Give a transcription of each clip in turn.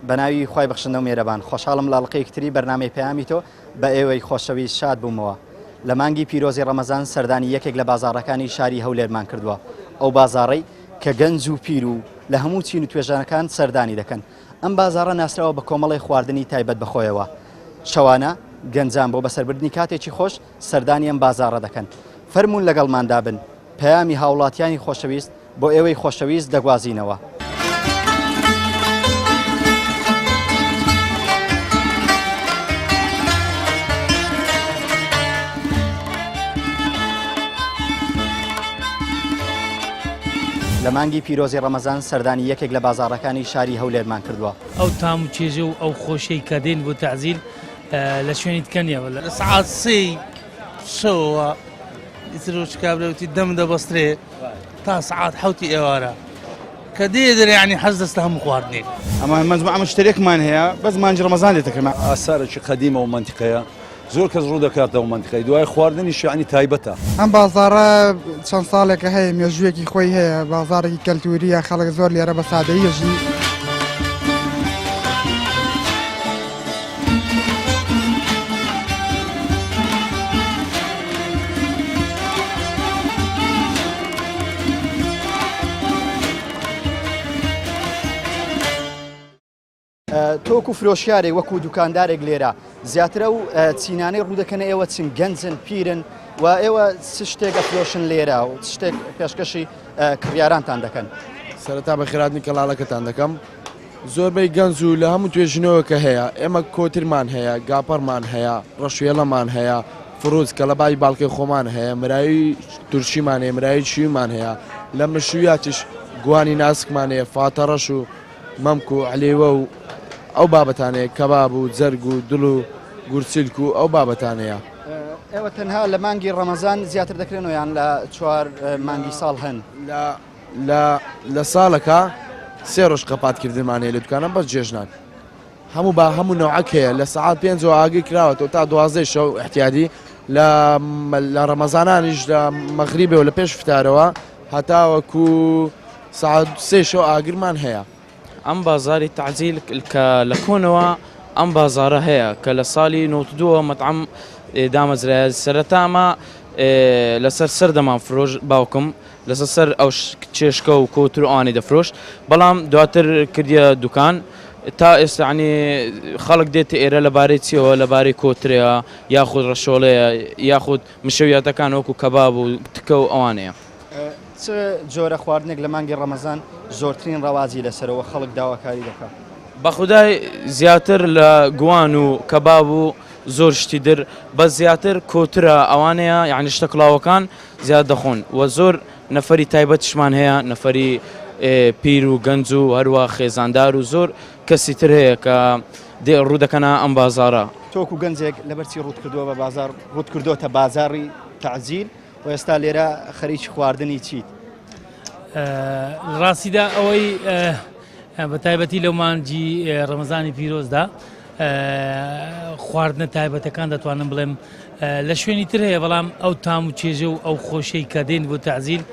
بەناوی خوای بەخشندە و مێرەبان خۆشحاڵم لە ئەڵقەیەکی تری بەرنامەی پەیامی تۆ بە ئێوەی خۆشەویست شاد بوومەوە. لە مانگی پیرۆزی ڕەمەزان سەردانی یەکێک لە بازاڕەکانی شاری هەولێرمان کردووە، ئەو بازاڕەی کە گەنج و پیر و لە هەموو چین و توێژەکان سەردانی دەکەن. ئەم بازاڕە ناسراوە بە کۆمەڵێ خواردنی تایبەت بە خۆیەوە. شەوانە گەنجان بۆ بەسەربردنی کاتێکی خۆش سەردانی ئەم بازاڕە دەکەن. فەرموون لەگەڵماندا بن. پەیامی هاوڵاتیانی خۆشەویست بۆ ئێوەی خۆشەویست دەگوازینەوە. لە مانگی پیرۆزی ڕەمەزان سەردانی یەکێک لە بازاڕەکانی شاری هەولێرمان کردووە. ئەو تام و چێژە و ئەو خۆشیەی کە دێن بۆ تەعزیل لە شوێنی دیکە نییە. لە سەعات سێی شەوەوە ئیتر وەچ کابرا وتی دەم دەبەسترێ تا سەعات حەوتی ئێوارە کە دێ دەرێ یعنی حەز دەستە هەموو خواردنێک. ئەمە مەجموعە مشتەرێکمان هەیە بەس مانگی ڕەمەزان دێتە کەمە. ئاسارێکی قەدیمە ئەو مەنتیقەیە زۆر کەس ڕوو دەکاتە ئەو مەنتیقەی دوای خواردنیش یعنی تایبەتە. ئەم بازاڕە چەند ساڵێکە هەیە مێژوویەکی خۆی هەیە بازاڕێکی کەلتوریە خەڵک زۆر لێرە بە سادەیی ئەژی. تۆ وەکو فرۆشیارێک وەکو دوکاندارێک لێرە زیاتر ئەو چینانەی ڕوودەکەنە ئێوە چین گەنجن پیرن و ئێوە چ شتێک ئەفرۆشن لێرە و چ شتێک پێشکەشی کڕیارانتان دەکەن؟ سەرەتا بەخێرهاتنی کەناڵەکەتان دەکەم. زۆربەی گەنج و لە هەموو توێژینەوەکە هەیە، ئێمە کۆترمان هەیە، گاپەڕمان هەیە، ڕەشوێڵەمان هەیە، فڕوز، کەڵەبای باڵکەی خۆمان هەیە، مراوی تورکیمان هەیە، مراوی چیویمان هەیە، لە مشویاتیش گوانی ناسکمان هەیە، فاتەڕەش و مەمک و علیوە و ئەو بابەتانەیە، کەباب و جەرگ و دڵ و گورچیلک و ئەو بابەتانەیە. ئێوە تەنها لە مانگی ڕەمەزان زیاتر دەکرێنەوە یان لە چوار مانگی ساڵ هەن؟ لە لە لە ساڵەکا سێ ڕۆژ قەپات کردنمان هەیە لە دوکانە بەس جێژنان هەموو با هەموو نەوعەک هەیە لە سەعات پێنجەوە ئاگر کراوەتەوە تا دوازدەی شەو احتیادی لە لە ڕەمەزانانیش لە مەغریبەوە لە پێش فتارەوە هەتاوەکو سەعات سێ شەو ئاگرمان هەیە. ئەم بازاری تەعجیل کە لە کۆنەوە ئەم بازارە هەیە کە لە ساڵی 92 مەتعەم دامەزرایە سەرەتا ئەمە لەسەر سەر دەمان فرۆش باوکم لەسەر سەر ئەو چێشکە و کۆتر و ئەوانەی دەفرۆشت بەڵام دواتر کردیە دوکان تا ئێستا عنی خەڵک دێتە ئێرە لەبارەی چیەوە لەبارەی کۆترەیە یاخود ڕەشۆڵەیە یاخود مشەویاتەکان وەکو کەباب و تکە و ئەوانەیە. چ جۆرە خواردنێک لە مانگی ڕەمەزان زۆرترین ڕەواجی لەسەرە و خەڵک داواکاری دەکات؟ بەخودای زیاتر لە گوان و کەباب و زۆر شتی در بەس زیاتر کۆترە ئەوانەیە یعنی شتە کڵاوەکان زیاد دەخۆن و زۆر نەفەری تایبەتیشمان هەیە نەفەری پیر و گەنج و هەروە خێزاندار و زۆر کەسی تر هەیە کە دێ ڕوو دەکەنە ئەم بازارە. تۆ وەکو گەنجێک لەبەرچی ڕووت کردووە بە بازاڕ ڕووت کردۆتە بازاڕی تەعجیل و ئێستا لێرە خەریکی خواردنی چیت؟ لە ڕاستیدا ئەوەی بە تایبەتی لەو مانگی ڕەمەزانی پیرۆزدا خواردنە تایبەتەکان دەتوانم بڵێم لە شوێنی تر هەیە بەڵام ئەو تام و چێژە و ئەو خۆشەی کە دێن بۆ تەعزیل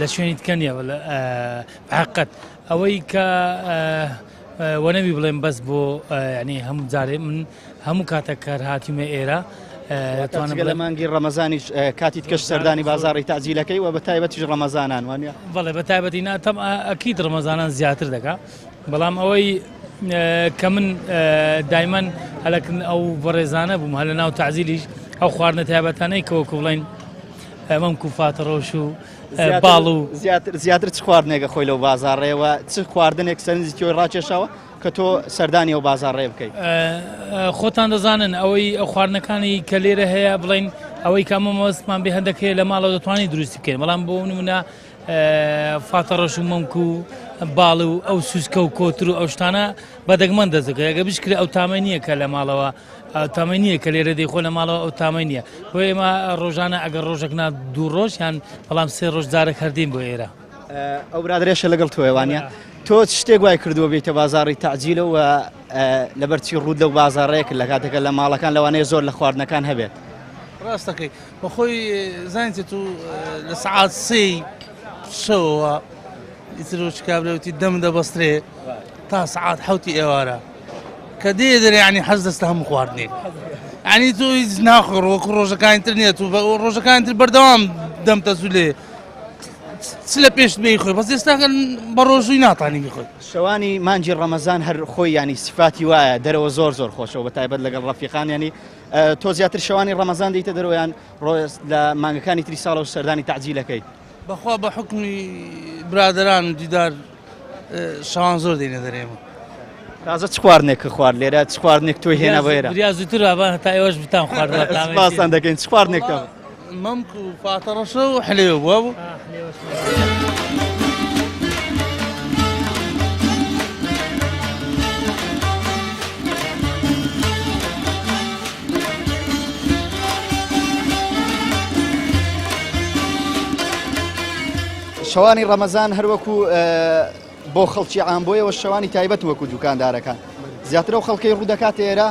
لە شوێنی تکە نییە حقت ئەوەی کە وەنەوی بڵێم بەس بۆ ینی هەموو جارێ من هەموو کاتێک کار هاتیمە ئێرە توانم لە مانگی ڕەمەزانیش کاتی تکەش سەردانی بازاڕی تەعجیلەکەی و بە تایبەتیش ڕەمەزانان وانە بەڵێ بە تایبەتی ناتەم ئەکید ڕەمەزانان زیاتر دەکا بەڵام ئەوەی کە من دایمەن هەلەکن ئەو بەڕێزانە بووم هەر لە ناو تەعجیلیش ئەو خواردنە تایبەتانەی کە وەکو بڵێن مەمک و فاتڕۆش و باڵ و زیاتر زیاتر چ خواردنێکە خۆی لەو بازاڕەوە چ خواردنێک سەرنجی تۆی ڕاکێشاوە کە تۆ سەردانی ئەو بازاڕەیە بکەیت؟ خۆتان دەزانن ئەوەی ئەو خواردنەکانی کە لێرە هەیە بڵین ئەوەی کە ئەمە مەبەستمان بێ هەندێک هەیە لە ماڵەوە دەتوانین دروستی بکەین بەڵام بۆ نمونە فاتەڕەش و مەمک و باڵ و ئەو سوسکە و کۆتر و ئەو شتانە بە دەگمەن دەست دەکەوێت ئەگەر بشکرێ ئەو تامە نییە کە لە ماڵەوە تامەی نییە کە لێرە دەیخۆ لە ماڵەوە ئەو تامەی نییە بۆ ئێمە ڕۆژانە ئەگەر ڕۆژێک نا دوو ڕۆژ یان بەڵام سێ ڕۆژ جارێک هەردین بۆ ئێرە. ئەو برادەرێشە لەگەڵ تۆیە وانە؟ تۆ چ شتێک وای کردووە بێیتە بازاڕی تەعجیلەوە لەبەر چی ڕووت لەو بازاڕەیە کرد لە کاتێکە لە ماڵەکان لەوانەیە زۆر لە خواردنەکان هەبێت؟ ڕاستەکەی بەخۆی زانیت تو لە سەعات سێی شەوەوە ئیتر وچ کابرا وتی دەم دەبەسترێ تا سەعات حەوتی ئێوارە کە دێ دەرێ یعنی حەز دەستە هەموو خواردنێک یعنی تۆ هیچ ناخۆر وەکو ڕۆژەکانی تر نییە تو ڕۆژەکانی تر بەردەوام دەم تەزولێ چ لە پێشت بێی خۆی بەس ئێستاکە بە ڕۆژووی ناتانی بیخۆی. شەوانی مانگی ڕەمەزان هەر خۆی یانی سیفاتی وایە دەرەوە زۆر زۆر خۆشەوە بە تایبەت لەگەڵ ڕەفیقان یانی تۆ زیاتر شەوانی ڕەمەزان دێیتە دەرەوە یان ڕۆژ لە مانگەکانی تری ساڵەوە سەردانی تەعجیلەکەی؟ بەخوا بە حوکمی برادەران و دیدار شەوان زۆر دێنە دەرێ ئێمە. تازە چ خواردنێک خوارد لێرە چ خواردنێک تۆی هێنا بۆ ئێرە؟ بریا زووتر بابا هەتا ئێوەش بتان خوارد. سپاستان دەکەین چ خواردنێکتان؟ مەمک و فاتە ڕەشە و حلێوە بووە بوو. شەوانی ڕەمەزان هەروەکو بۆ خەڵکی عام بۆیەوە شەوانی تایبەت وەکو دوکاندارەکان زیاتر ئەو خەڵکەی ڕوودەکات ئێرە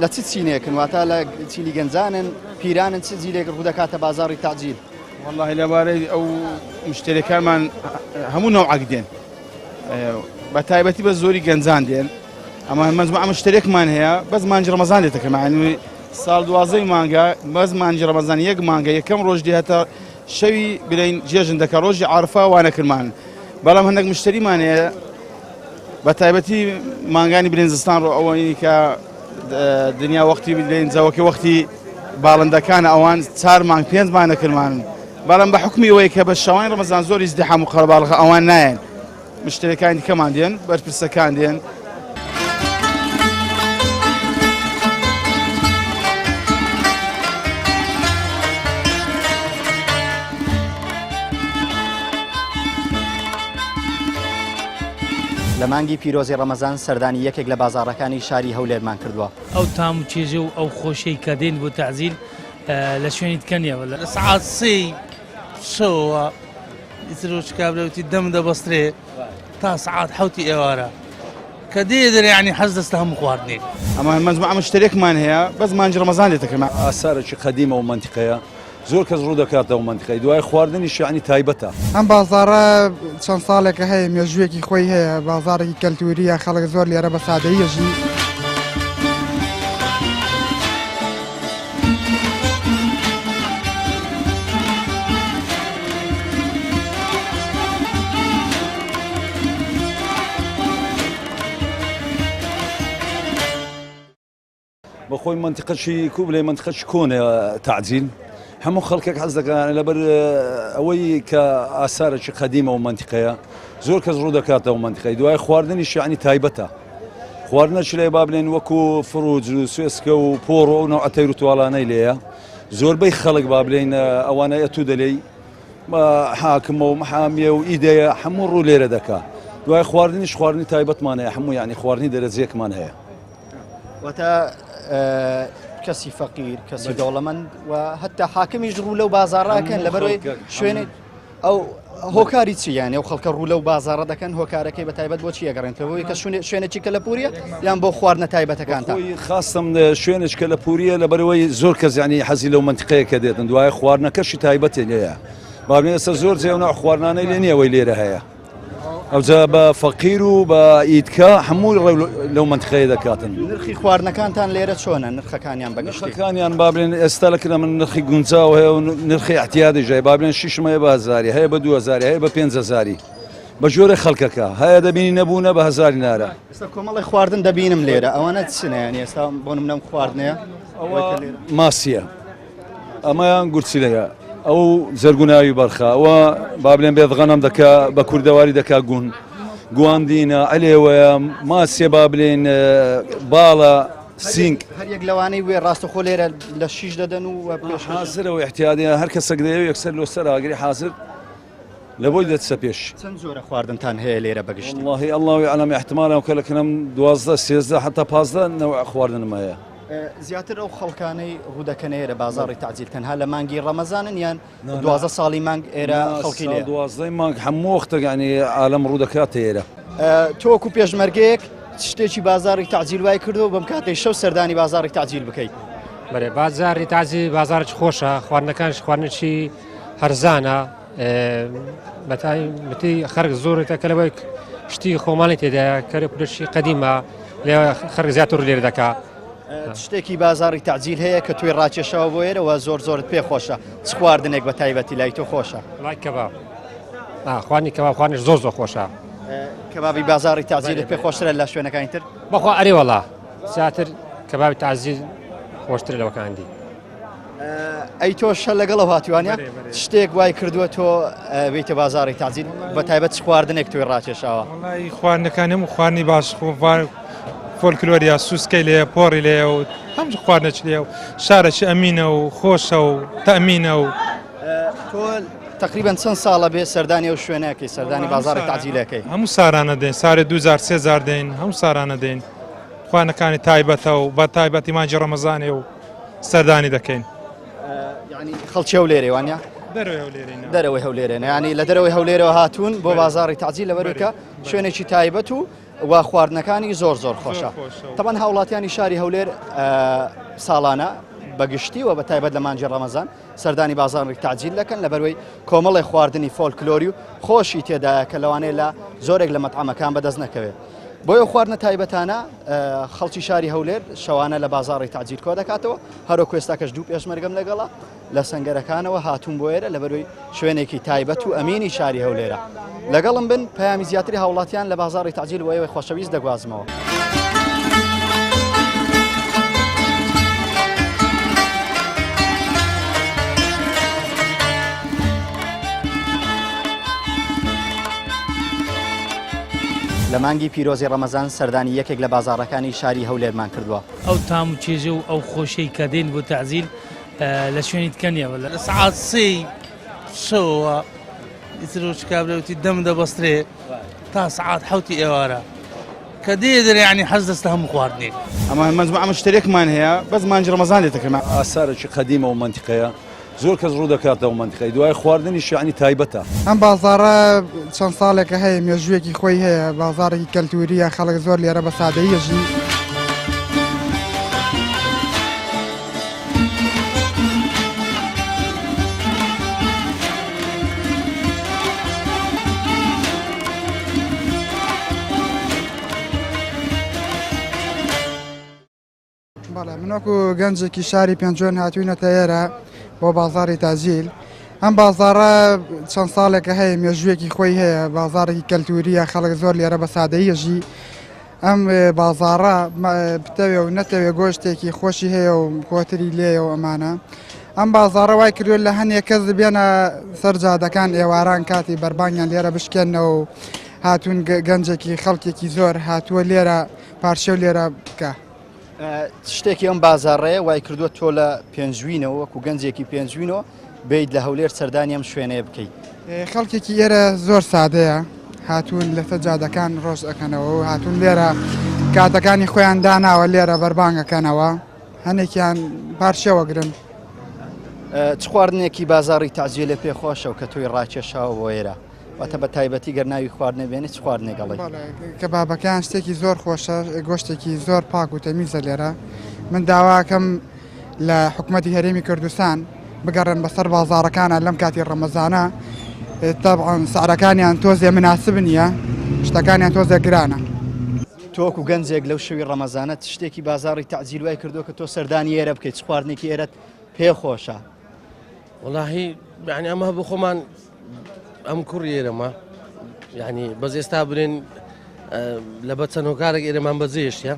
لە چ چینێکن واتە لە چینی گەنجانن پیرانن چ جیلێک ڕوودەکاتە بازاڕی تەعجیل؟ وەڵاهی لەبارەی ئەو مشتەریەکانمان هەموو نەوعەک دێن بە تایبەتی بە زۆری گەنجان دێن ئەمە مەجموعە مشتەرێکمان هەیە بەس مانگی ڕەمەزان دێتەکەمان ساڵ دوازەی مانگە بەس مانگی ڕەمەزان یەک مانگە یەکەم ڕۆژ دێتە شەوی بلین جێژن دەکە ڕۆژی عرفە وانەکردمان بەڵام هەندێک مشتریمان هەیە بە تایبەتی مانگانی بلین زستان ڕۆ ئەوەی کە دنیا وەختی بلین جەوەکە وەختی باڵندەکان ئەوان چار مانگ پێنج مانەکردمان بەڵام بە حکمی ئەوەی کە بە شەوانی ڕەمەزان زۆر ئیزدیحام و قەرەباڵغە ئەوان نایەن مشتریەکانی دیکەمان دێن بەرپرسەکان دێن. لە مانگی پیرۆزی ڕەمەزان سەردانی یەکێک لە بازاڕەکانی شاری هەولێرمان کردووە. ئەو تام و چێژە و ئەو خۆشیەی کە دێن بۆ تەعجیل لە شوێنی دیکە نییە. لە سەعات سێی شەوەوە ئیتر وچ کابرا وتی دەم دەبەسترێ تا سەعات حەوتی ئێوارە کە دێ دەرێ یعنی حەز دەستە هەموو خواردنێک. ئەمە مەجموعە مشتەرێکمان هەیە بەس مانگی ڕەمەزان دێتە کەمە. ئاسارێکی قەدیمە ئەو مەنتیقەیە زۆر کەس ڕوو دەکاتە ئەو مەنتیقەی دوای خواردنیش یەعنی تایبەتە. ئەم بازاڕە چەند ساڵێکە هەیە مێژوویەکی خۆی هەیە بازاڕێکی کەلتوریە خەڵک زۆر لێرە بە سادەیی ئەژی. بەخۆی مەنتیقەکی کو بلێ مەنتیقەکی کۆنە تەعجیل هەموو خەڵکێک حەز دەکەن لەبەر ئەوەی کە ئاسارێکی قەدیمە و مەنتیقەیە زۆر کەس ڕوو دەکاتەوە مەنتیقەی دوای خواردنیش یعنی تایبەتە خواردنەکی لێ با بلێن وەکو فڕوج و سوێسکە و پۆڕ و نەوعە تەیر و تواڵانەی لێیە زۆربەی خەڵک با بلێن ئەوانە ئەتوو دەلێی حاکمە و محامیە و ئیدەیە هەموو ڕوو لێرە دەکا دوای خواردنیش خواردنی تایبەتمان هەیە هەموو یعنی خواردنی دەرەجەیەکمان هەیە. واتە کەسی فەقیر کەسی دەوڵەمەند و هەتا حاکمیش ڕوو لەو بازاڕاکەن لەبەرەوەی شوێنێک ئەو هۆکاری چی یانە و خەڵکە ڕوو لەو بازاڕە دەکەن هۆکارەکەی بە تایبەت بۆ چی ئەگەڕێنەوەی کە شوێنێکی کە لە پوریە یان بۆ خواردنە تایبەتەکان خاستم شوێنێک کە لە پوریە لەبەرەوەی زۆر کەزیانی حەزی لەو منتیقەیە کە دێتن دوای خواردنەکەشی تایبەتێ لێیە باێ ئێستا زۆر جێ خواردنانەی لێ نییەوەی لێرە هەیە. ئەوجا بە فەقیر و بە ئیتکا هەموو لەو مەنتیقەیە دەکاتن. نرخی خواردنەکانتان لێرە چۆنە نرخەکانیان بەگشتی؟ نرخەکانیان با بڵێن ئێستا لە کنە من نرخی گونجاو هەیە و نرخی احتیادیش هەیە با بڵێن شیشم هەیە بە هەزاری هەیە بە 2000 هەیە بە 5000 بە جۆرە خەڵکەکە هەیە دەبینی نەبوونە بە هەزاری نارە. ئێستا کۆمەڵی خواردن دەبینم لێرە ئەوانە چنە یانی ئێستا بۆ نمونە خواردنەیە ئەوە ماسیە. ئەمەیان گورچیلەیە ئەو زەرگوناوی بەرخە ئەوە با بلێن بێت غەنەم دەکا بە کوردەواری دەکا گون گواندینە ئەلێوەیە ماسیە با بلێن باڵە سینگ هەر یەک لەوانەی وێ ڕاستەخۆ لێرە لە شیش دەدەن و پێش حازرە و احتیادیە هەر کەسێک دەیەوێت یەکسەر لۆ سەر ئاگری حازر لە بۆی دەچسە پێش. چەند جۆرە خواردنتان هەیە لێرە بە گشتی؟ واللهی اللە اعلم احتمال ئەو کە لە کنم 12 13 حتا 15 نەوع خواردنم هەیە. زیاتر ئەو خەڵکانەی ڕوودەکەنە ئێرە بازاڕی تەعجیل تەنها لە مانگی ڕەمەزانن یان 12 ساڵی مانگ ئێرە خەڵکی لێیە؟ دوازدەی مانگ هەموو وەختێک یانی عالەم ڕوودەکاتە ئێرە. تۆ وەکو پێشمەرگەیەک چ شتێکی بازاڕی تەعجیل وای کردووە بەم کاتەی شەو سەردانی بازاڕی تەعجیل بکەیت؟ بەرێ بازاڕی تەعجیل بازاڕێکی خۆشە، خواردنەکانیش خواردنێکی هەرزانە، بەتایبەتی خەرک زۆرێتە کە لەوەی شتی خۆماڵی تێدایە کەرە پرشی قەدیمە لێ خەرک زیاتر لێر دەکا. شتێکی بازاری تەعجیل هەیە کە توی ڕاکێشەوە بۆ ئێرەوە زۆر زۆرت پێ خۆشە چ خواردنێک بە تایبەتی لای تۆ خۆشە؟ لای کەباب خواردنی کەباب خواردنش زۆر زۆر خۆشە. کەبابی بازاری تەعجیلت پێ خۆشترە لە شوێنەکانی تر؟ بەخوا ئەرێ وەڵا زیاتر کەبابی تەعجیل خۆشترە لەوەکان دی. ئەی تۆش هەر لەگەڵەوە هاتووانە شتێک وای کردووە تۆ بیتە بازاڕی تازیل بە تایبەت خواردنێک توی ڕاکێشاوە خواردنەکان هەموو خواردنی باش فۆلکلۆریا سوسکەی لێ پۆڕی لێ و هەم خواردنەچ لێ و شارەکی ئەمینە و خۆشە و تەمینە و تۆ تقریبا چەند ساڵە بێ سەردانی ئەو شوێنەکەی سەردانی بازاڕی تازیلەکەی هەموو سارانە دێن سارێ دوزار سێزار دێن هەموو سارانە دێن خوانەکانی تایبەتە و بە تایبەتی مانجی ڕەمەزانێ و سەردانی دەکەین. یعنی خەڵکی هەولێرێ وانە؟ دەرەوەی هەولێرێ دەرەوەی هەولێرێن ینی لە دەرەوەی هەولێرەوە هاتوون بۆ بازاڕی تەعجیل لەبەرەکە شوێنێکی تایبەت و و خواردنەکانی زۆر زۆر خۆشە تەبەن هاوڵاتیانی شاری هەولێر ساڵانە بەگشتی و بە تایبەت لە مانجی ڕەمەزان سەردانی بازاڕی تەعجیل دەکەن لەبەروەی کۆمەڵی خواردنی فۆلکلۆری و خۆشی تێدایە کە لەوانەیە لە زۆرێک لە مەتعەمەکان بەدەست نەکەوێت. بۆیە خواردنە تایبەتانە خەڵکی شاری هەولێر شەوانە لە بازاڕی تەعجیل کۆ دەکاتەوە، هەروەکو ئێستاکەش دوو پێشمەرگەم لەگەڵە لە سەنگەرەکانەوە هاتوون بۆ ئێرە لەبەروەی شوێنێکی تایبەت و ئەمینی شاری هەولێرە. لەگەڵم بن پەیامی زیاتری هاوڵاتیان لە بازاڕی تەعجیل بۆ ئێوەی خۆشەویست دەگوازمەوە. لە مانگی پیرۆزی ڕەمەزان سەردانی یەکێک لە بازاڕەکانی شاری هەولێرمان کردووە. ئەو تام و چێژە و ئەو خۆشیەی کە دێن بۆ تەعجیل لە شوێنی دیکە نییە. لە سەعات سێی شەوەوە ئیتر وەچ کابرا وتی دەم دەبەسترێ تا سەعات حەوتی ئێوارە کە دێ دەرێ یعنی حەز دەستە هەموو خواردنێک. ئەمە مەجموعە مشتەرێکمان هەیە بەس مانگی ڕەمەزان دێتە کەمان. ئاسارێکی قەدیمە و مەنتیقەیە زۆر کەس ڕوو دەکاتە ئەو مەنتیقەی دوای خواردنیش یەعنی تایبەتە. ئەم بازاڕە چەند ساڵێکە هەیە مێژوویەکی خۆی هەیە بازاڕێکی کەلتوریە خەڵک زۆر لێرە بە سادەیی ئەژی. بەڵێ من وەکو گەنجێکی شاری پێنجوێن هاتوینەتە ئێرە بۆ بازاری تاجیل ئەم بازاڕە چەند ساڵێکە هەیە مێژوویەکی خۆی هەیە بازارێکی کەلتوریە خەڵک زۆر لێرە بە سادەیەژی ئەم بازاڕە بتەوێ و نەتەوێ گۆشتێکی خۆشی هەیە و کۆتری لێیە و ئەمانە ئەم بازاڕە وای کردووە لە هەنێک کەس بێنە سەر جادەکان ئێواران کاتی بەربانگیان لێرە بشکێنەوە و هاتوون گەنجێکی خەڵکێکی زۆر هاتووە لێرە پارچە و لێرە بکە. شتێکی ئەم بازاڕەیە وای کردووە تۆ لە پێنجوینەوە وەکو گەنجێکی پێنجوینەوە بیت لە هەولێر سەردانی ئەم شوێنەیە بکەیت. خەڵکێکی ئێرە زۆر سادەیە هاتوون لەسەر جادەکان ڕۆژ ئەکەنەوە و هاتوون لێرە کاتەکانی خۆیان داناوە لێرە بەربانگەکەنەوە هەنێکیان پارچەوە گرن. چ خواردنێکی بازاڕی تەعجیلێ پێ خۆشە و کە تۆی ڕاکێشاوە بۆ ئێرە؟ واتە بە تایبەتی گەر ناوی خواردنێ بێنی چ خواردنێک ئەڵێی؟ کەبابەکەیان شتێکی زۆر خۆشە گۆشتێکی زۆر پاک و تەمیزە لێرە من داواکەم لە حکوومەتی هەرێمی کوردستان بگەڕێن بەسەر بازاڕەکانە لەم کاتی ڕەمەزانە تەبعەن سعرەکانیان تۆزێ مناسب نییە شتەکانیان تۆزێ گرانە. تۆ وەکو گەنجێک لەو شەوی ڕەمەزانە چ شتێکی بازاڕی تەعجیل وای کردووە کە تۆ سەردانی ئێرە بکەیت چ خواردنێکی ئێرەت پێ خۆشە؟ وەڵاهی یعنی ئەمە بۆ خۆمان ئەم کوڕی ئێرەمە یعنی بەس ئێستا برێن لە بە چەند هۆکارێک ئێرەمان بەجێشتە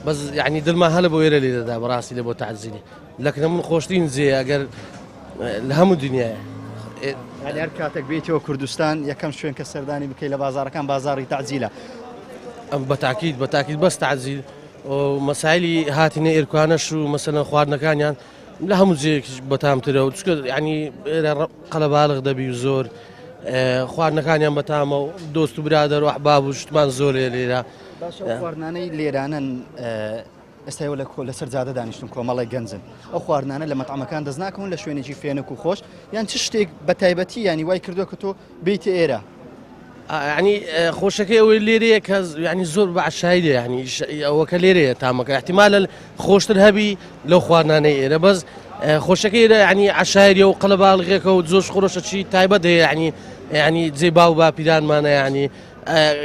بەس یعنی دڵمان هەلە بۆ ئێرە لێ دەدا بەڕاستی لە بۆ تعزیلی لەکنە من خۆشترین جێ ئەگەر لە هەموو دنیاە یعنی هەر کاتێک بێتەوە کوردستان یەکەم شوێن کە سەردانی بکەی لە بازارەکان بازاری تعزیلە ئەم بەتاکیت بەتاکیت بەس تعزیل مەسایلی هاتینە ئێرکانەش و مەسەلەن خواردنەکانیان لە هەموو جێیەکیش بەتامترە و چکە ینی ئێرە قەلەباڵغ دەبی و زۆر خواردنەکانیان بەتامە و دۆست و برادەر و ئەحباب و شتمان زۆر لێرە خواردنانەی لێرانن. ئێستا ئێوە لە لەسەر جادە دانیشتون کۆمەڵێک گەنجن ئەو خواردنانە لە مەتعەمەکان دەست ناکەون لە شوێنێکی فێنک و خۆش یان چ شتێک بە تایبەتی ینی وای کردووە کە تۆ بیتە ئێرە؟ ینی خۆشەکەی ئەوەی لێرەیە کە ینی زۆر بە عشایرە ینی ئەوە کە لێرەیە تامەکە احتیمالە خۆشتر هەبی لەو خواردنانەی ئێرە بەس خۆشەکەی ئێرە ینی عشایریە و قەلەباڵغێکە و زۆر خۆشە چی تایبەت هەیە ینی ینی جێ باو باپیرانمانە ینی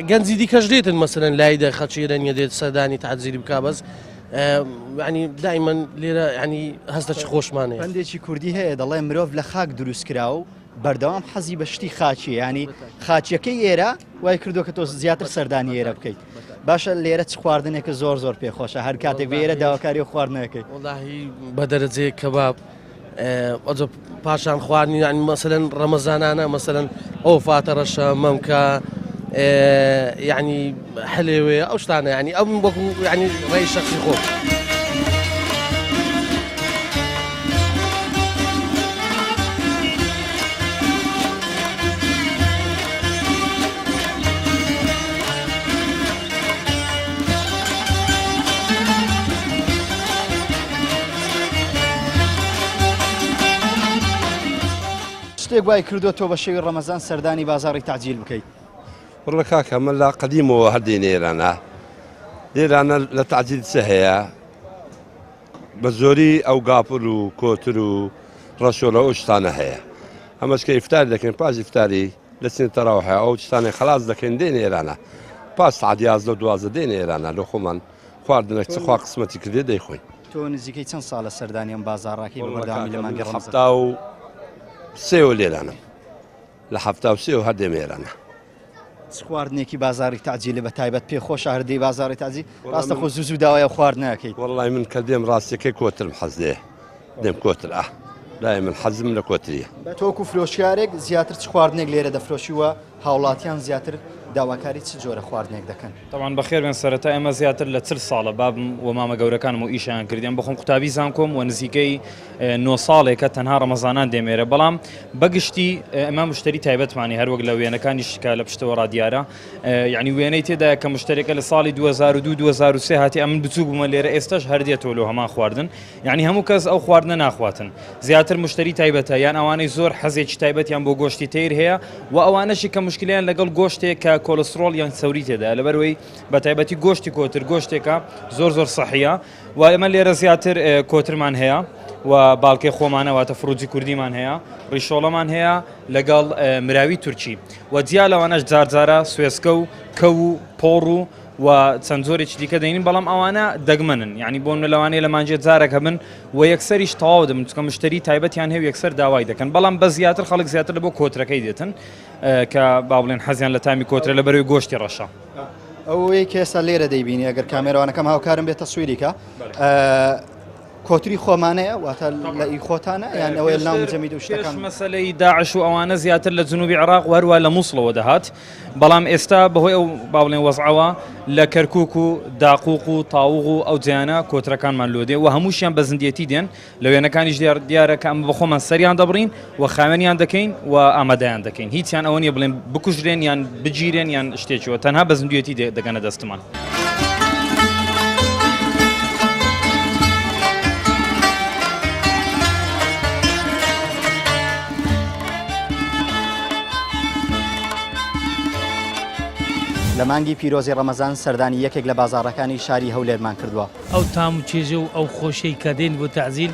گەنجی دیکەش دێتن مەسەلەن لای دە خەڵکی ئێرە نیە دێت سەردانی تەعجیلی بکا بەس ینی دایمەن لێرە ینی هەستە چ خۆشمانەیە. پەندێکی کوردی هەیە دەڵێ مرۆڤ لە خاک دروست کرا و بەردەوام حەزی بە شتی خاچیە ینی خاچیەکەی ئێرە وای کردو کە تۆ زیاتر سەردانی ئێرە بکەیت باشە لێرە چ خواردنێکە زۆر زۆر پێخۆشە هەر کاتێک بێ ئێرە داواکاری و خواردنەکەی وەڵاهی بە دەرەجەیەک کەباب ئەجە پاشان خواردنی یانی مەسەلەن ڕەمەزانانە مەسەلەن ئەو فاتە ڕەشە مەمکە یعنی حلێوێ ئەو شتانە یعنی ئەم وەکو یعنی ڕێی شەخسی خۆم. شتێک وای کردووە تۆ بە شەوی ڕەمەزان سەردانی بازاڕی تەعجیل بکەیت؟ وەڵا کاکە من لە قەدیمەوە هەر دێنە ئێرانە لێرانە لە تەعجیل چ هەیە بە زۆری ئەو گاپر و کۆتر و ڕەشۆلە ئەو شتانە هەیە ئەمەش کە ئیفتار دەکەین پاش ئیفتاری دەچینە تەراوحە ئەو شتانەی خەلاس دەکەین دێنە ئێرانە پاش سەعات 11 و 12 دێنە ئێرانە لۆ خۆمان خواردنێک چ خوا قسمەتی کردێ دەیخۆین. تۆ نزیکەی چەند ساڵە سەردانی ئەم بازاڕەکەی بە بەردەوامی لە مانگی ڕەمەزان؟ 73 لێرانم لە 73 هەر دێمە ئێرانە. چ خواردنێکی بازاڕی تەعجیلە بە تایبەت پێ خۆشە هەر دێی بازاڕی تەعجیل ڕاستە خۆ زوو زوو داوای ئەو خواردنە ئەکەیت؟ وەڵای من کە دێم ڕاستیەکەی کۆترم حەز لێیە دێم کۆتر ئاه لای من حەزم لە کۆتریە. تۆ وەکو فرۆشیارێک زیاتر چ خواردنێک لێرە دەفرۆشی و هاوڵاتیان زیاتر داواکاری چ جۆرە خواردنێک دەکەن؟ تەبعەن بەخێر بێن سەرەتا ئێمە زیاتر لە 40 ساڵە بابم و مامە گەورەکانم و ئیشیان کردیان بەخۆم قوتابی زانکۆم و نزیکەی نۆ ساڵێکە تەنها ڕەمەزانان دێم ئێرە بەڵام بەگشتی ئێمە مشتری تایبەتمانی هەروەک لە وێنەکانیش کە لە پشتەوە ڕادیارە یعنی وێنەی تێدایە کە مشتریەکە لە ساڵی 2002 2003 هاتی ئەمن بچوو بوومە لێرە ئێستاش هەر دێتەوە لۆ هەمان خواردن یعنی هەموو کەس ئەو خواردنە ناخواتن زیاتر مشتری تایبەتە یان ئەوانەی زۆر حەزێکی تایبەتیان بۆ گۆشتی تیر هەیە و ئەوانەشی کە مشکلیان لەگەڵ گۆشتێک کە کۆلسترۆڵ یان چەوری تێدایە لەبەرەوەی بە تایبەتی گۆشتی کۆتر گۆشتێکە زۆر زۆر سەحیە و ئێمە لێرە زیاتر کۆترمان هەیە و باڵکەی خۆمانە واتە فڕوجی کوردیمان هەیە ڕیشۆڵەمان هەیە لەگەڵ مراوی تورکی و جیا لەوانەش جارجارە سوێسکە و کەو و پۆڕ و و چەند جۆرێکی دیکە دەینین بەڵام ئەوانە دەگمەنن یعنی بۆن لەوانەیە لە مانجێ جارێک هەبن و یەکسەریش تەواو دەبن چونکە مشتری تایبەتیان هەیە و یەکسەر داوای دەکەن بەڵام بە زیاتر خەڵک زیاتر لە بۆ کۆترەکەی دێتن کە با بڵێن حەزیان لە تامی کۆترە لە بەرەوەی گۆشتی ڕەشە. ئەوەی کە ئێستا لێرە دەیبینی ئەگەر کامێرەوانەکەم هاوکارم بێت تەسویری کە کۆتری خۆمانەیە واتە لە ئی خۆتانە یان ئەوەی ناو جەمید و شتەکان مەسەلەی داعش و ئەوانە زیاتر لە جنوبی عراق و هەروە لە مووسڵەوە دەهات بەڵام ئێستا بەهۆی ئەو با بڵێن وەزعەوە لە کەرکک و داقوق و تاوغ و ئەو جیانە کۆترەکانمان لۆ دێ و هەمووشیان بە زیندێتی دێن لە وێنەکانیش دیار دیارە کە ئەمە بەخۆمان سەریان دەبڕین و خاوێنیان دەکەین و ئامادەیان دەکەین هیچیان ئەوە نیە بڵێن بکوژرێن یان بگیرێن یان شتێکیەوە تەنها بە زیندوێتی دەگەنە دەستمان. لە مانگی پیرۆزی ڕەمەزان سەردانی یەکێک لە بازاڕەکانی شاری هەولێرمان کردووە. ئەو تام و چێژە و ئەو خۆشیەی کە دێن بۆ تەعجیل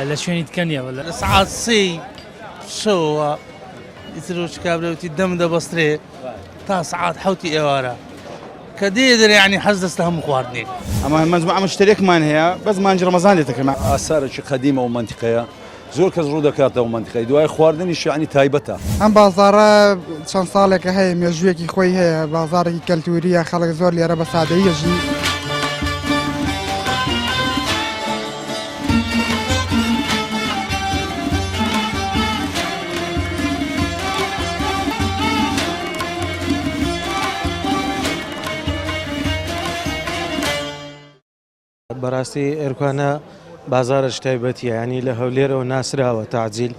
لە شوێنی دیکە نییە. لە سەعات سێی شەوەوە ئیتر وەچ کابرا وتی دەم دەبەسترێ تا سەعات حەوتی ئێوارە کە دێ دەرێ یانی حەز دەستە هەموو خواردنێک. ئەمە مەجموعە مشتەرێکمان هەیە بەس مانگی ڕەمەزان دێتە کەمان. ئاسارێکی قەدیمە ئەو مەنتیقەیە زۆر کەس ڕوو دەکاتە ئەو مەنتیقەی دوای خواردنیش یەعنی تایبەتە. ئەم بازاڕە چەند ساڵێکە هەیە مێژوویەکی خۆی هەیە بازاڕێکی کەلتوریە خەڵک زۆر لێرە بە سادەیی ئەژی. بەڕاستی ئێرکانە بازارش تایبەتیە ینی لە هەولێرەوە ناسراوە تاجیل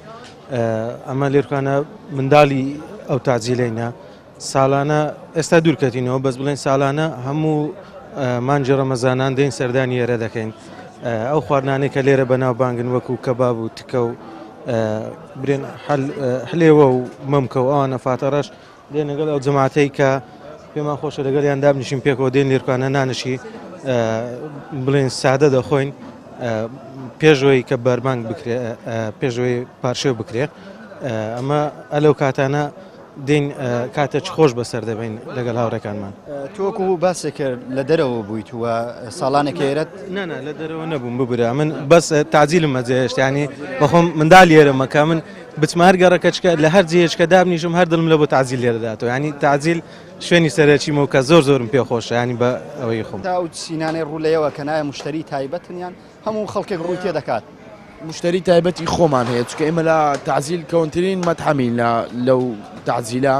ئەمە لێرکانە منداڵی ئەو تاجیلینە ساڵانە ئێستا دوورکەتینەوە بەس بڵێن ساڵانە هەموو مانگی ڕەمەزانان دێین سەردانی ئێرە دەکەین. ئەو خواردنانەی کە لێرە بەناوبانگن وەکو کەباب و تکە و برێن حلێوە و مەمکە و ئەوانە فاتەڕەش دێن لەگەڵ ئەو جەماعەتەی کە پێمان خۆشە لەگەڵیان دابنیشین پێکەوە دێن لێرکانە نانشی بڵێن سادە دەخۆین پێشەوەی کە بەربانگ بکرێ پێشەوەی پارشێو بکرێ ئەمە ئەلەو کاتانە دێین کاتێک خۆش بەسەر دەبین لەگەڵ هاوڕێکانمان. تۆ وەکو باست کرد لە دەرەوە بوویت و ساڵانێک ئێرەت؟ نا نا لە دەرەوە نەبووم ببورە من بەس تەعجیلم بەجێهێشت یانی بەخۆم منداڵ لێرەمە کە من بچمە هەر گەڕەکەچکە لە هەر جێیەکە دابنیشم هەر دڵم لە بۆ تەعجیل لێرە داتەوە یانی تەعجیل شوێنی سەرەکیمە و کە زۆر زۆرم پێ خۆشە یانی بە ئەوەی خۆم. تا ئەو چینانەی ڕوو لەیەوە کە نایە مشتەری تایبەتن یان هەموو خەڵکێک ڕووی تێ دەکات؟ مشتری تایبەتی خۆمان هەیە چونکە ئێمە لە تەعجیل کەونترین مەتعەمین لە لەو تەعجیلە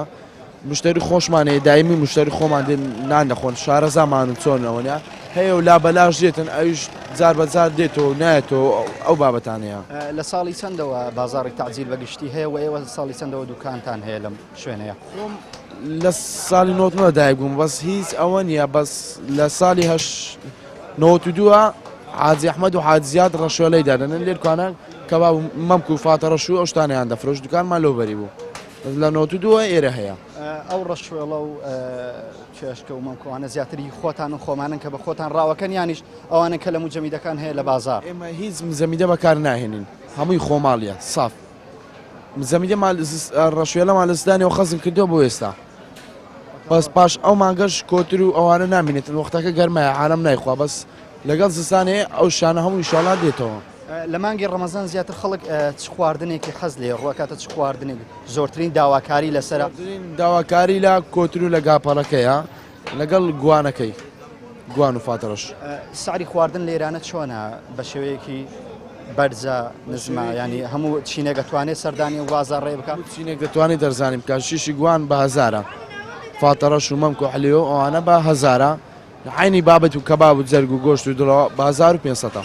مشتری خۆشمان هەیە دایمی مشتری خۆمان دێن نان دەخۆن شارەزامان و چۆن ئەوەنە هەیە و لا بەلاش دێتن ئەویش جار بە جار دێتەوە و نایەتەوە ئەو بابەتانەیە. لە ساڵی چەندەوە بازاڕی تەعجیل بە گشتی هەیە و ئێوە ساڵی چەندەوە دوکانتان هەیە لەم شوێنەیە؟ خۆم لە ساڵی 99 دایک بووم بەس هیچ ئەوە نییە بەس لە ساڵی هەش 92 حاجی ئەحمەد و حاجی زیاد ڕەشۆلەی دادەنن لێرکانە کەباب و مەمک و فاتە ڕەش و ئەو شتانەیان دەفرۆشت دوکانمان لەو بەری بوو بەس لە 92 ئێرە هەیە. ئەو ڕەشۆڵە و چێشکە و مەمکەوانە زیاتر هی خۆتان و خۆمانن کە بە خۆتان ڕاوەکەن یانیش ئەوانەن کە لە موجەمیدەکان هەیە لە بازاڕ؟ ئێمە هیچ مزەمیدە بەکار ناهێنین هەمووی خۆماڵیە ساف مزەمیدەمان ڕەشوێلەمان لە زستانەوە خەزن کردووە بۆ ئێستا بەس پاش ئەو مانگەش کۆتر و ئەوانە نامینێتن وەختەکە گەرمایە عالەم نایخوا بەس لەگەڵ زستانێ ئەو شانە هەموو ئیشاڵا دێتەوە. لە مانگی ڕەمەزان زیاتر خەڵک چ خواردنێکی حەز لێ ڕوەکاتە چ خواردنێک زۆرترین داواکاری لەسەرە؟ داواکاری لە کۆتر و لە گاپەڕەکەیە لەگەڵ گوانەکەی گوان و فاتەڕەش. سعری خواردن لێرانە چۆنە بە شێوەیەکی بەرزە نزمە ینی هەموو چینێک دەتوانێت سەردانی و بازاڕێ بکە چینێک دەتوانێت دەرزانی بکە شیشی گوان بە هەزارە فاتەڕەش و مەمک و حلیۆ ئەوانە بە هەزارە عەینی بابەت و کەباب و جەرگ و گۆشت و دڵەوە بە 1500.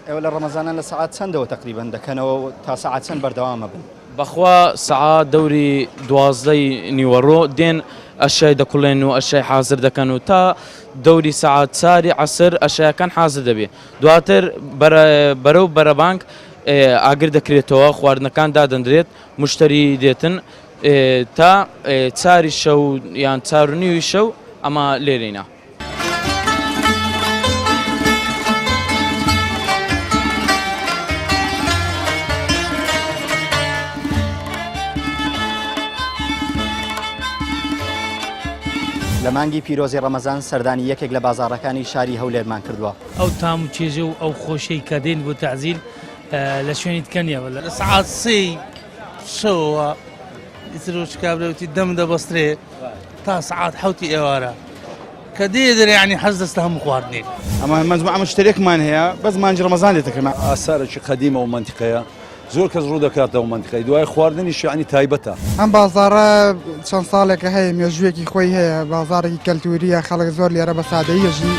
ئێوە لە ڕەمەزانان لە سەعات چەندەوە تەقریبەن دەکەنەوە و تا سەعات چەند بەردەوام ئەبن؟ بەخوا سەعات دەوری دوازدەی نیوەڕۆ دێن ئەشیای دەکوڵێن و ئەشیای حازر دەکەن و تا دەوری سەعات چاری عەسر ئەشیاکان حازر دەبێ دواتر بەرەو بەرەبانگ ئاگر دەکرێتەوە خواردنەکان دادەندرێت مشتری دێتن تا چاری شەو یان چار و نیوی شەو ئەمە لێرەینە. لە مانگی پیرۆزی ڕەمەزان سەردانی یەکێک لە بازاڕەکانی شاری هەولێرمان کردووە. ئەو تام و چێژە و ئەو خۆشیەی کە دێن بۆ تەعجیل لە شوێنی دیکە نییە. لە سەعات سێی شەوەوە ئیتر وەچ کابرا وتی دەم دەبەسترێ تا سەعات حەوتی ئێوارە کە دێ دەرێ یعنی حەز دەستە هەموو خواردنێک. ئەمە مەجموعە مشتەرێکمان هەیە بەس مانگی ڕەمەزان دێتە کەمان. ئاسارێکی قەدیمە ئەو مەنتیقەیە زۆر کەس ڕوو دەکاتە ئەو مەنتیقەی دوای خواردنیش یەعنی تایبەتە. ئەم بازاڕە چەند ساڵێکە هەیە مێژوویەکی خۆی هەیە بازاڕێکی کەلتوریە خەڵک زۆر لێرە بە سادەیی ئەژی.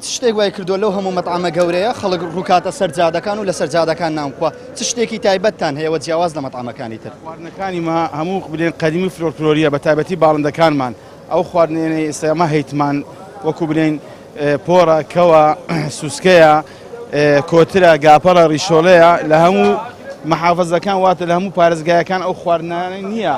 چ شتێک وای کردووە لەو هەموو مەتعەمە گەورەیە خەڵک ڕووکاتە سەر جادەکان و لەسەر جادەکان نان بخوا چ شتێکی تایبەتتان هەیە و جیاواز لە مەتعەمەکانی تر؟ خواردنەکانی ما هەموو بلێن قەدیمی فلۆرکلۆریە بە تایبەتی باڵندەکانمان ئەو خواردنێنەی ئێستا ئەمە هەیتمان وەکو بلێن پۆڕە، کەوە، سوسکەیە، کۆترە، گاپەڕە، ڕیشۆڵەیە لە هەموو محافزەکان واتە لە هەموو پارێزگایەکان ئەو خواردنانە نییە.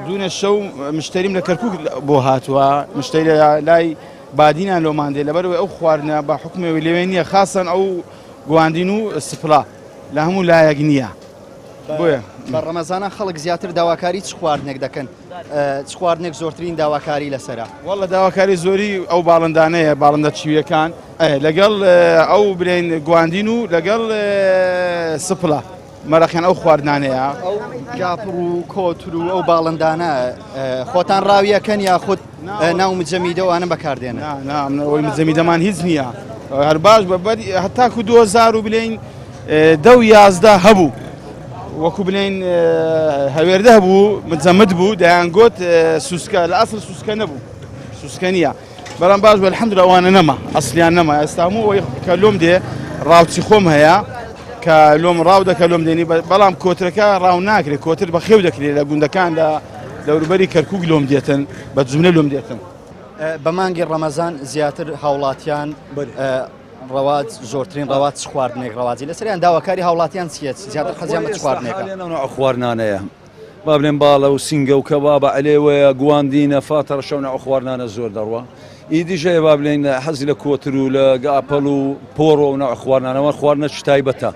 دوونە شەو مشتەریم لە کەرکک بۆ هاتووە مشتەری لای بادینان لۆمان دێ لەبەرەوەی ئەو خواردنە بە حکومەوەی لەوێ نییە خاصەن ئەو گواندین و سپڵا لە هەموو لایەک نییە. بۆیە بە ڕەمەزانان خەڵک زیاتر داواکاری چ خواردنێک دەکەن چ خواردنێک زۆرترین داواکاری لەسرە؟ وەڵە داواکاری زۆری ئەو باڵندانەیە باڵندە چیویەکان لەگەڵ ئەو برێن گواندین و لەگەڵ سپڵە مەرەخیان ئەو خواردنانەیە ئەو گاپڕ و کۆتر و ئەو باڵندانە خۆتان ڕاویەکەن یاخود ناو مجەمیدە ئەوانە بەکاردێنن؟ نا ئەوەی مجەمیدەمان هیچ نییە هەر باش بە هەتاکو 2000 و بلین دە و 11 هەبوو وەکو بلین هەوێردە هەبوو مجەمد بوو دەیان گوت سوسکە لە ئەسڵ سوسکە نەبوو. سوسکە نییە بەڵام باش بە الحمدلله ئەوانە نەما ئەسلیان نەما ئێستا هەموو ئەوەی کە لۆم دێ ڕاوچی خۆم هەیە کە لۆم ڕاو دەکە لۆم دێنی بەڵام کۆترەکە ڕاو ناکرێت کۆتر بە خێو دەکرێت لە گوندەکان لە دەوروبەری کەرکک لۆم دێتن بە جملە لۆم دێتن. بە مانگی ڕەمەزان زیاتر هاوڵاتیان ڕەواج زۆرترین ڕەواج چ خواردنێک ڕەواجی لەسەریان داواکاری هاوڵاتیان چییە زیاتر حەزیان بە چ خواردنێکە؟ خواردنانەیە با بلێن باڵە و سینگە و کەبابە عەلێوەیە گواندینە فاتە ڕەشە و ناو خواردنانە زۆر دەڕوا ئیدیش هەیە با بلێن حەزی لە کۆتر و لە گاپەڵ و پۆڕۆ و ناو خواردنانەوە خواردنە چ تایبەتە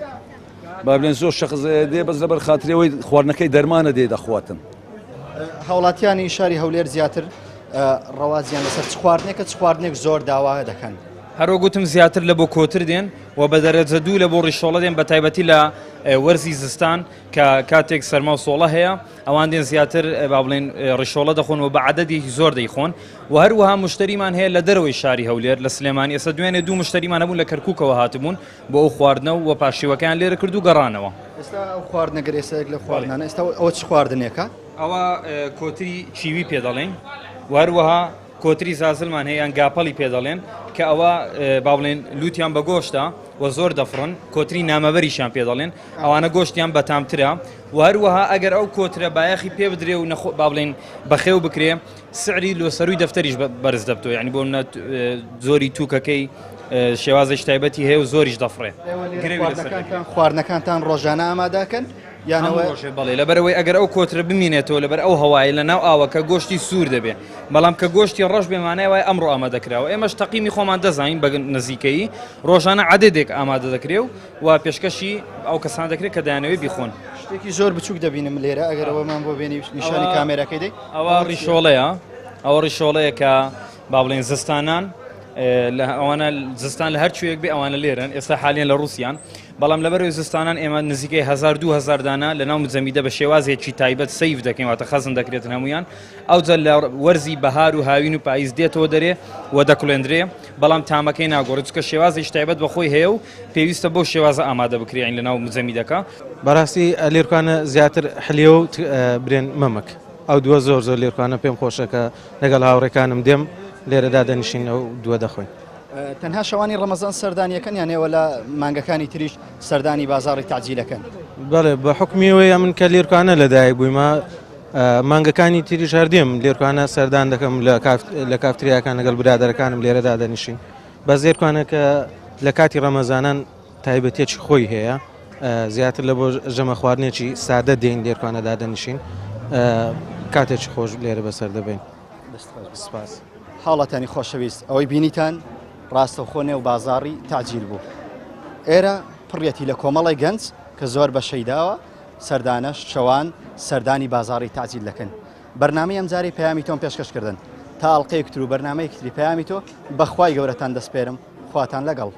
با بلێن زۆر شەخص دێ بەس لەبەر خاترەوەی خواردنەکەی دەرمانە دێ دەخواتن. هاوڵاتیانی شاری هەولێر زیاتر ڕەوازیان لەسەر چ خواردنێکە چ خواردنێک زۆر داوا دەکەن؟ هەروەک گوتم زیاتر لە بۆ کۆتر دێن و بە دەرەجە دوو لە بۆ ڕیشۆڵە دێن بە تایبەتی لە وەرزی زستان کە کاتێک سەرما و سۆڵە هەیە ئەوان دێن زیاتر با بڵێن ڕیشۆڵە دەخۆن و بە عەدەدێکی زۆر دەیخۆن و هەروەها مشتریمان هەیە لە دەرەوەی شاری هەولێر لە سلێمانی ئێستا دوێنێ دوو مشتریمان هەبوون لە کەرکووکەوە هاتبوون بۆ ئەو خواردنە و پارشێوەکەیان لێرە کرد و گەڕانەوە. ئێستا ئەو خواردنە گەر ئێستا یەک لەو خواردنانە ئێستا ئەوە چ خواردنێکە؟ ئەوە کۆتری چیوی پێ دەڵێن و هەروەها کۆتری زازلمان هەیە یان گاپەڵی پێ دەڵێن کە ئەوە با بڵێن لوتیان بە گۆشتە و زۆر دەفڕن کۆتری نامەبەریشیان پێ دەڵێن ئەوانە گۆشتیان بەتامترە و هەروەها ئەگەر ئەو کۆترە بایەخی پێ بدرێ و نەخۆ با بڵێن بەخێو بکرێ سعری لۆ سەروی دەفتەریش بەرز دەبتەوە یعنی بۆ منە زۆری توکەکەی شێوازێکی تایبەتی هەیە و زۆریش دەفڕێ خواردنەکانتان ڕۆژانە ئامادەکەن یانەوە ڕۆژێ بەڵێ لەبەرەوەی ئەگەر ئەو کۆترە بمینێتەوە لەبەر ئەو هەوایە لە ناو ئاوەکە گۆشتی سوور دەبێ بەڵام کە گۆشتی ڕەش بێ مانای وای ئەمڕۆ ئامادە کراوە ئێمەش تەقیمی خۆمان دەزانین بە نزیکەیی ڕۆژانە عەدەدێک ئامادە دەکرێ و و پێشکەشی ئەو کەسان دەکرێت کە دەیانەوێت بیخۆن. شتێکی زۆر بچووک دەبینم لێرە ئەگەر ئەوەمان بۆ بێنی نیشانی کامێراکەی دەی. ئەوە ڕیشۆڵەیە ئەوە ڕیشۆڵەیە کە با بڵێن زستانان لە ئەوانە زستان لە هەر کوێیەک بێ ئەوانە لێرەن ئێستا حالیان لە ڕوسیان بەڵام لەبەرەوەی زستانان ئێمە نزیکەی 1000 2000 دانە لە ناو مجەمیدە بە شێوازێکی تایبەت save دەکەین واتە خەزن دەکرێتن هەمویان ئەوجا لە وەرزی بەهار و هاوین و پاییز دێتەوە دەرێ و دەکوڵێندرێ بەڵام تامەکەی ناگۆڕێت چونکە شێوازێکی تایبەت بە خۆی هەیە و پێویستە بەو شێوازە ئامادە بکرێن لە ناو مجەمیدەکە. بەڕاستی لێرکانە زیاتر حلیە و برێن مەمک ئەو دووە زۆر زۆر لێرکانە پێم خۆشە کە لەگەڵ هاوڕێکانم دێم لێرە دادەنیشین ئەو دووە دەخۆین. تەنها شەوانی ڕەمەزان سەردانیەکەن یان ئێوە لە مانگەکانی تریش سەردانی بازاڕی تەعجیلەکەن؟ بەڵێ بە حوکمی ئەوەی ئەمن کە لێرکانە لەدایک بوویمە مانگەکانی تریش هەر دێم لێرکانە سەردان دەکەم لە کافتریاکان لەگەڵ برادەرەکانم لێرە دادەنیشین بەس لێرکانە کە لە کاتی ڕەمەزانان تایبەتێکی خۆی هەیە زیاتر لە بۆ ژەمە خواردنێکی سادە دێین لێرکانە دادەنیشین کاتێکی خۆش لێرە بەسەر دەبین سپاس. هاوڵاتیانی خۆشەویست ئەوەی بینیتان ڕاستەوخۆ نێو بازاڕی تەعجیل بوو ئێرە پڕیەتی لە کۆمەڵی گەنج کە زۆر بە شەیداوە سەردانەش شەوان سەردانی بازاڕی تەعجیل دەکەن. بەرنامەی ئەمجارەی پەیامی تۆم پێشکەش کردن. تا ئەڵقەیەک تر و بەرنامەیەکی تری پەیامی تۆ بە خوای گەورەتان دەسپێرم. خواتان لەگەڵ.